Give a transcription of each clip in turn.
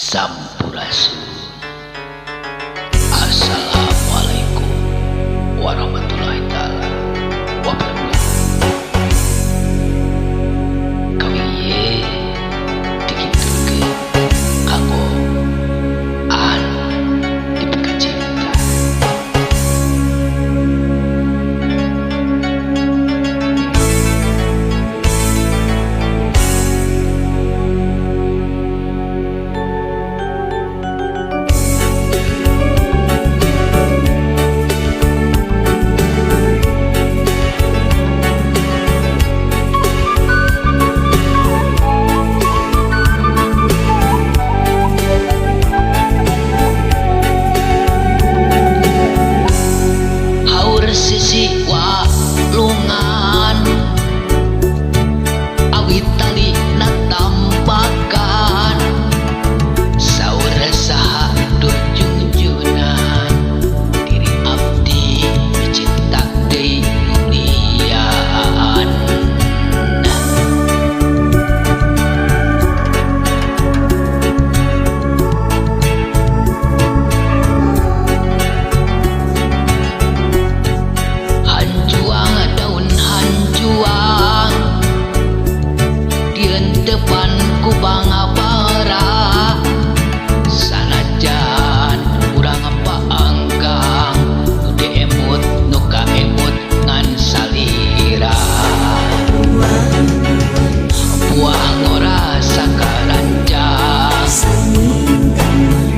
Sampurasun. Assalamualaikum warahmatullahi taala wabarakatuh. Kawih ieu dikintunkeun kanggo anu dipikacinta. Haur sisi walungan awit tali na tampakan saur saha duh junjunan diri abdi micinta deui nu lian. Hanjuang daun hanjuang dientepan ku bangabara sanajan urang paanggang nu diemut nu kaemut ngan salira buah ngora sakaranjang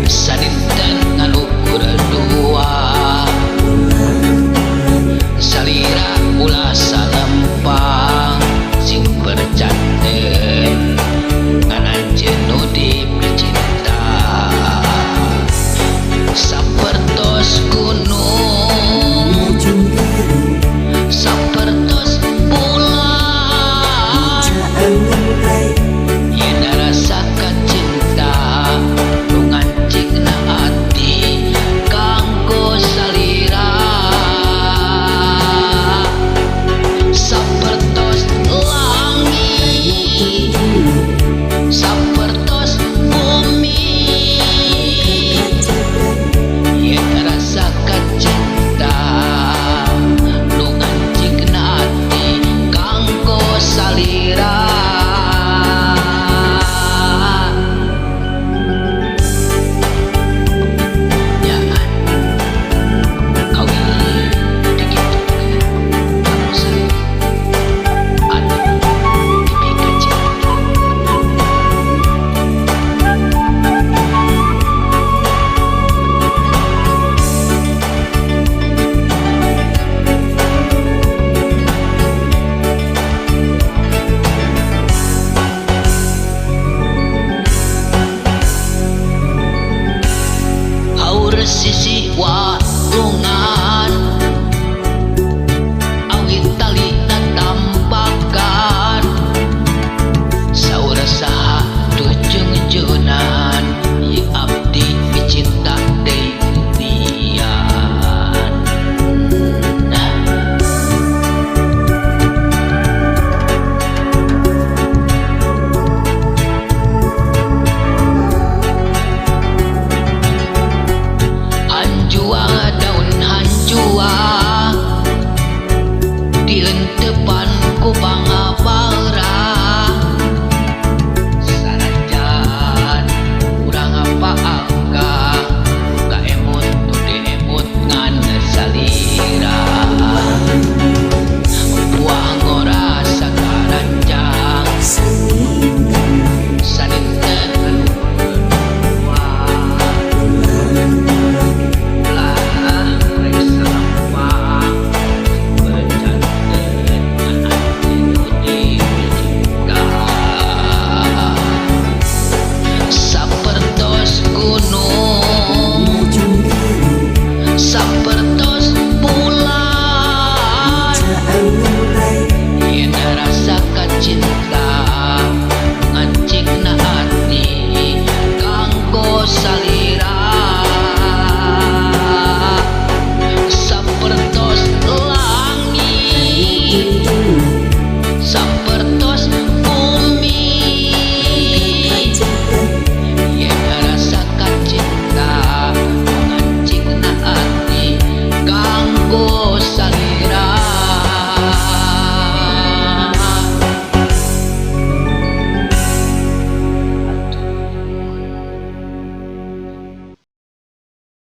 sadinten ngalukur dua salira ulah salempang sing percanten ngan anjeun nu dipicinta sapertos gunung sapertos bulan yen rasa kacinta nu ngancikna ati kanggo salira sapertos langit sapertos bumi yen rasa kacinta nu ngancikna ati kanggo salira. Jangan kawin dikitukeun kanggo salira anu dipikacinta. Haur sisi walungan awit tali na tampakan saur saha duh junjunan ieu abdi micinta deui nu lian. Hanjuang daun hanjuang dientepan ku bangabara sanajan urang paanggang kaemut nu diemut ngan salira buah ngora sakaranjang sadinten dua ulah rek salempang percanten ngan anjeun nu dipicinta sapertos gunung sapertos bulan yen rasa kacinta.